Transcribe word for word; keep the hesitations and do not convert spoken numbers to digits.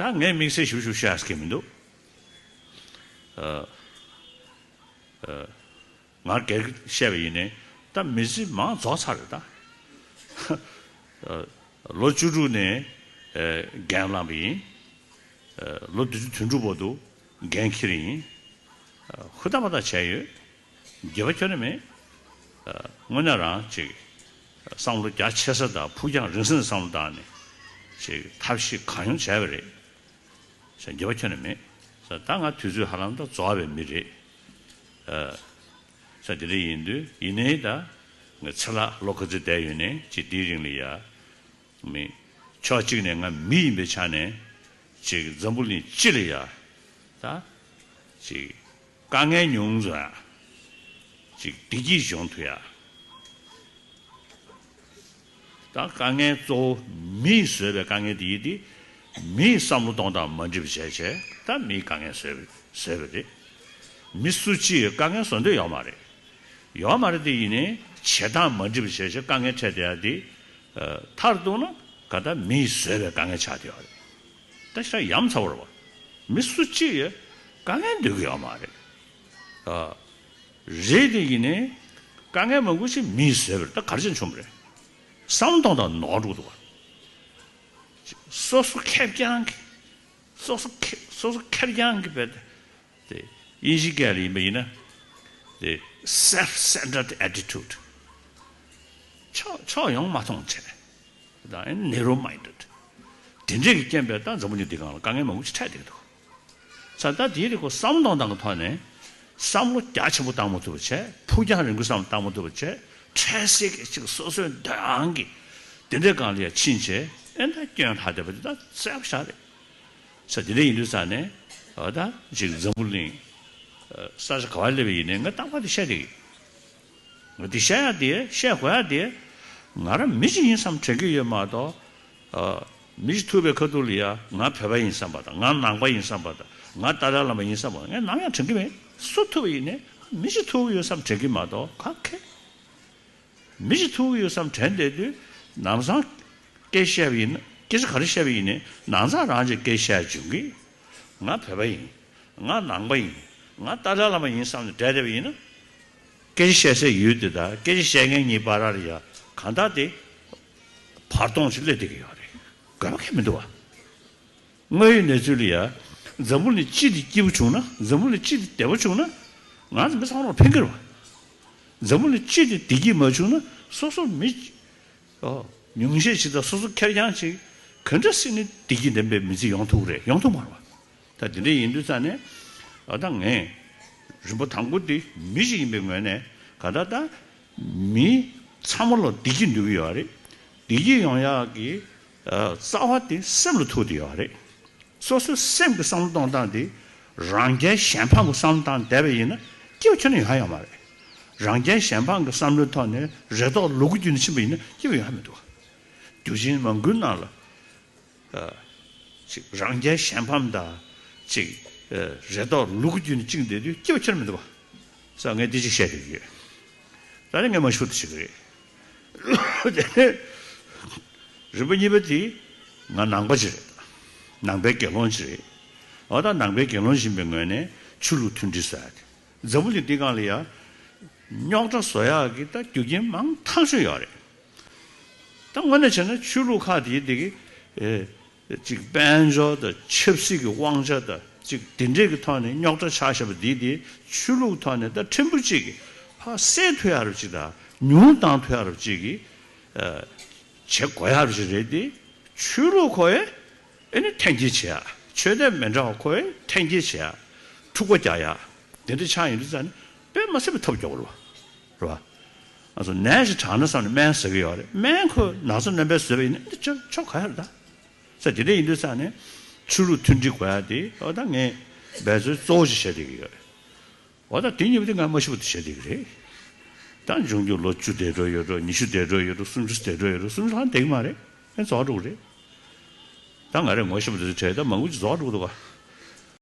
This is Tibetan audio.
ད་ངས་དམིགས་བསལ་ཞིབ་ཞིབ་བཤད་ཀྱི་མི་འདུག་ཨ། ཨ། ང་སྒེར་བཤད་པ་ཡིན་ནའི་ད་མི་ཚེ་མང་རྫོགས་ཚར་རེད་ད། ཨ། ལོ་བཅུ་དྲུག་ནས་ཨ་འགན་བླངས་པ་ཡིན། ཨ། ལོ་བདུན་ཅུ་དོན་དྲུག་བར་དུ་འགན་འཁྱེར་ཡིན། ཨ། ཧུར་ཐག་པ་ཐག་བྱས་ཡོད། འགྱོད་པ་ཁྱོན་ནས་མེད། ཨ། དངོས་གནས་རང་ཅིག་བསམ་བློ་རྒྱ་ཆེ་ས་དང་ཕུགས་རྒྱང་རིང་ས་ནས་བསམ་བློ་བཏང་ནས་ཅིག་ཐབས་ཤེས་གང་ཡོང་བྱས་པ་རེད། ཟེར་འགྱོད་པ་ཁྱོན་ནས་མེད། ཟེར་ད་ང་དུས་ཚོད་ཧ་ལམ་ད་རྫོགས་པའི་མི་རེད། ཨ། ཟེར་དེ་འདྲ་ཡིན་དུས་ཡིན་ནའི་ད་ངས་ཚེ་ལྷག་ལོ་ག་ཚོད་བསྡད་ཡོད་ནའི་ཅིག་དེའི་རིང་ལ་ཡ། མི། ཕྱོགས་གཅིག་ནས་ང་མི་ཡིན་པའི་ཆ་ནས་ཅིག་འཛམ་བུ་གླིང་སྤྱི་ལ་ཡ། ད་ཅིག་དཀའ་ངལ་ཉུང་ཙམ་ཡ། ཅིག་བདེ་སྐྱིད་འབྱུང་ཐུབ་ཡ། ད་དཀའ་ངལ་གཙོ་བོ་མིས་བཟོས་པའི་དཀའ་ངལ་དེ་ཡིན་ཏེ། མིའི་བསམ་བློ་གཏོང་སྟངས་མ་འགྲིག་པ་བྱས་བྱས་ད་མིའི་དཀའ་ངལ་བཟོས་པ་བཟོས་པ་རེད། མི་སུ་གཅིག་དཀའ་ངལ་བཟོ་འདོད་ཡོད་མ་རེད། ཡོད་མ་རེད་དེ་ཡིན་ནའི་བྱེད་སྟངས་མ་འགྲིག་པ་བྱས་བྱས་དཀའ་ངལ་འཕྲད་བསྡད་ཡ་དེ། ཨ། མཐར་གཏུགས་ན་ག་ད་མིས་བཟོས་པའི་དཀའ་ངལ་ཆགས་བསྡད་ཡོད་རེད། ད་ཞེ་དྲག་ཡ་མཚར་པོ་རེད་བ། མི་སུ་གཅིག་ཡང་དཀའ་ངལ་འདོད་ཀྱི་ཡོད་མ་རེད། ཨ། རེད་དེ་ཡིན་ནའི་དཀའ་ངལ་མང་པོ་ཞིག་མིས་བཟོས་པ་རེད། ད་ག་རེ་བྱས་བྱུང་བ་རེད། བསམ་བློ་གཏོང་སྟངས་ནོར་འགྲོ་གི་འདུག་བ། སོ་སོ་ཁེར་རྐྱང་གི། སོ་སོ་ཁེ་སོ་སོ་ཁེར་རྐྱང་གི་བས། དེ་དབྱིན་ཇིའི་སྐད་ལ་ཡིན་པ་ཡིན་ན། དེ་self-centered attitude། ཕྱོགས་ཕྱོགས་ཡོངས་མ་མཐོང་བྱས། ད་narrow minded། དེ་འདྲས་ཀྱི་རྐྱེན་པས་ད་འཛམ་བུ་གླིང་འདི་སྒང་ལ་དཀའ་ངལ་མང་པོ་ཞིག་འཕྲད་བསྡད་འདུག་ས་ད་དེའི་རིགས་ཁོ་བསམ་བློ་གཏོང་སྟངས་ཀྱི་ཐོག་ནས་བསམ་བློ་རྒྱ་ཆེན་པོ་བཏང་མ་ཐུབ་པ་བྱས། ཕུགས་རྒྱང་རིང་པོའི་བསམ་བློ་བཏང་མ་ཐུབ་པ་བྱས། འཕྲལ་སེལ་གྱི་ཅིག་སོ་སོའི་འདོད་ཨང་གི་དེ་འདྲའི་སྒང་ལ་ཡ་ཕྱིན་བྱས། ཨེ་ད་སྐྱོན་ལྷག་བསྡད་པ་དེ་ད་གསལ་པོ་ཞེ་དྲག་རེད། ས་དེ་འདྲ་ཡིན་དུས་ས་ནས་འོ་ད་ཅིག་འཛམ་བུ་གླིང་ས་ཆ་ག་བ་སླེབས་པ་ཡིན་ནའི་ང་རྟག་པར་དེ་བཤད་བསྡད་ཀྱི་ཡོད། འདི་བཤད་ཡ་དེ་བཤད་དགོས་ཡ་དེ། ང་རང་མི་ཞིག་ཡིན་བསམ་དྲན་གྱི་ཡོད་མ་གཏོགས། ཨ། མི་ཞིག་ཐུག་པའི་ཁ་ཐུག་ལ་ཡ་ང་བོད་པ་ཡིན་བསམ་པ་དང་། ང་ནང་པ་ཡིན་བསམ་པ་དང་། ང་ཏཱ་ལའི་བླ་མ་ཡིན་བསམ་པ་ངས་ནམ་ཡང་དྲན་གྱི་མེད། སུ་ཐུག་པ་ཡིན་ནའི་མི་ཞིག་ཐུག་གི་ཡོད་བསམ་དྲན་གྱི་མ་གཏོགས་ག་གེ། མི་ཞིག་ཐུག་གི་ཡོད་བསམ་དྲན་བསྡད་དུས་ནམ་སང་སྐད་བཤད་པ་ཡིན་ན། སྐད་ཆ་ག་རེ་བཤད་པ་ཡིན་ནའི་ནང་ཚང་རང་གིས་སྐད་བཤད་བྱུང་གི། ང་བོད་པ་ཡིན། ང་ནང་པ་ཡིན། ང་ཏཱ་ལའི་བླ་མ་ཡིན་བསམ་ནས་བསྡད་བསྡད་པ་ཡིན་ན། སྐད་ཆ་བཤད་སའི་ཡུལ་དེ་དང་སྐད་ཆ་བཤད་མཁན་གཉིས་བར་ལ་ཡ་གང་ལྟར་དེ་བར་སྟོང་ཞིག་སླེབས་བསྡད་ཀྱི་ཡོད་རེད། དགོས་པ་གང་ཡང་མི་འདུག་བ། དངོས་ཡོད་གནས་ཚུལ་ལ་ཡ། འཛམ་བུ་གླིང་སྤྱི་དེ་སྐྱིད་པོ་བྱུང་ན། འཛམ་བུ་གླིང་སྤྱི་དེ་བདེ་པོ་བྱུང་ན། ང་ཚོ་མི་ཚང་མར་ཕན་གྱི་རེད་བ། འཛམ་བུ་གླིང་སྤྱི་དེ་བདེ་སྐྱིད་མ་བྱུང་ན་སོ་སོ་མི། ཨོ། ཉུང་ཤས་ཤིག་དང་སོ་སོ་ཁེར་རྐྱང་ཅིག་ག་འདྲ་སེ་ནས་བདེ་སྐྱིད་ལྡན་པའི་མི་ཚེ་ཡོང་ཐུབ་རེད། ཡོང་ཐུབ་མ་རེད་བ། ད་དེ་འདྲ་ཡིན་དུས་ཙང་ནས་ཨ་ད་ངས་རིམ་པ་དང་པོ་དེ་མི་ཞིག་ཡིན་པའི་ངོས་ནས་ག་ད་ད་མི་ཚང་མ་ལ་བདེ་སྐྱིད་འདོད་ཀྱི་ཡོད་རེད། བདེ་སྐྱིད་ཡོང་ཡག་གི་ཨ་རྩ་བ་དེ་སེམས་ལ་ཐུག་བསྡད་ཡོད་རེད། སོ་སོའི་སེམས་ཀྱི་བསམ་བློ་གཏོང་སྟངས་དེ་རང་རྒྱལ་གཞན་ཕམ་གྱི་བསམ་བློ་བཏང་བསྡད་པ་ཡིན་ན་སྐྱིད་པ་ཁྱོན་ནས་ཡོང་ཡ་ཡོད་མ་རེད། རང་རྒྱལ་གཞན་ཕམ་གྱི་བསམ་བློའི་ཐོག་ནས་རེ་དོགས་ལུ་གུ་བརྒྱུད་ནས་ཕྱིན་པ་ཡིན་ན་སྐྱིད་པ་ཡོང་ཡ་མི་འདུག་རྒྱུ་ཆེན་མང་པོའི་ནང་ལ་ཨ་ཅིག་རང་རྒྱལ་གཞན་ཕམ་དང་ཅིག་ཨ་རེ་དོགས་ལུ་གུ་བརྒྱུད་ནས་བཅིངས་བསྡད་དུས་སྐྱིད་པ་ཁྱོན་ནས་མི་འདུག་བ། ས་ངས་འདི་ཅིག་བཤད་བསྡད་ཀྱི་ཡོད། ད་ནི་ངས་མ་ཞུ་དུ་ཞིག་རེད། དེ་ནས་རིམ་པ་གཉིས་པ་དེ་ང་ནང་པ་ཅིག་རེད། ནང་པའི་དགེ་སློང་ཅིག་རེད། འོ་ད་ནང་པའི་དགེ་སློང་ཡིན་པའི་ངོས་ནས་ཆོས་ལུགས་མཐུན་སྒྲིལ་ཟེར་ཡ་དེ། འཛམ་བུ་གླིང་འདི་སྒང་ལ་ཡ་རྙོག་དྲ་བཟོ་ཡག་གི་ད་རྒྱུ་རྐྱེན་མང་ཐག་ཆོད་ཡོད་རེད། ད་དངོས་གནས་བྱས་ན་ཆོས་ལུགས་ཁག་དེའི་དེ་གི་ཨེ། ཅིག་དཔལ་འབྱོར་དང་ཆབ་སྲིད་ཀྱི་དབང་ཆ་དང་ཅིག་དེ་འདྲས་ཀྱི་ཐོག་ནས་རྙོག་དྲ་ཆགས་བཞག་པ་འདི་དེ་ཆོས་ལུགས་ཐོག་ནས་ད་ཕྲན་བུ་ཅིག་གིས་ཕར་སེལ་ཐུབ་ཡག་རབ་ཅིག་དང་ཉུང་བཏང་ཐུབ་ཡག་རབ་ཅིག་གིས་ཨ་བྱེད་དགོས་ཡག་རབ་ཅིག་རེད་དེ། ཆོས་ལུགས་ཁོ་ཡས་ཨེ་ནི་འཐེན་འཁྱེར་བྱེད་ཡག་ཆོས་དད་མི་འདྲ་བ་ཁོ་ཡས་འཐེན་འཁྱེར་བྱེད་ཡག་འཁྲུག་པ་རྒྱག་ཡག་དེ་འདྲ་ཆགས་ཡོང་དུས་ཙང་ནས་དཔེ་མ་སྲིད་པའི་ཐབས་སྐྱོ་བོ་རེད་བ། རེད་བ། ང་ཚོ་ནད་ཞིག་དྲག་ན་བསམ་ནས་སྨན་ཟ་གི་ཡོད་རེད། སྨན་ཁོ་ན་ཚ་སྣོན་པ་བཟོས་པ་ཡིན་ན་འདི་ཆོག་ཆོག་ག་ཡ་རེད་ད། ས་དེ་འདྲ་ཡིན་དུས་ཙང་ནས་ཆོས་ལུགས་མཐུན་སྒྲིལ་དགོས་ཡ་དེ་འོ་ད་ངས་འབད་རྩོལ་གཙོ་བོ་ཞིག་བྱས་བསྡད་ཀྱི་ཡོད་རེད། འོ་ད་དེ་གཉིས་པོ་དེ་ང་མ་ཤི་བར་དུ་བྱས་བསྡད་ཀྱི་རེད། ད་འབྱུང་འགྱུར་ལོ་བཅུ་འདས་འགྲོ་ཡོད་འགྲོ། ཉི་ཤུ་འདས་འགྲོ་ཡོད་འགྲོ། སུམ་ཅུ་འདས་འགྲོ་ཡོད་འགྲོ། སུམ་ཅུ་ལྷག་འདས་ཀྱི་མ་རེད། ཨེ་རྫོགས་འགྲོ་གི་རེད། ད་ང་རས་ངོ་ཤེས་པ་དེ་ཚོ་གྲས་ད་མང་པོ་ཅིག་རྫོགས་འགྲོ་གི་འདུག་ག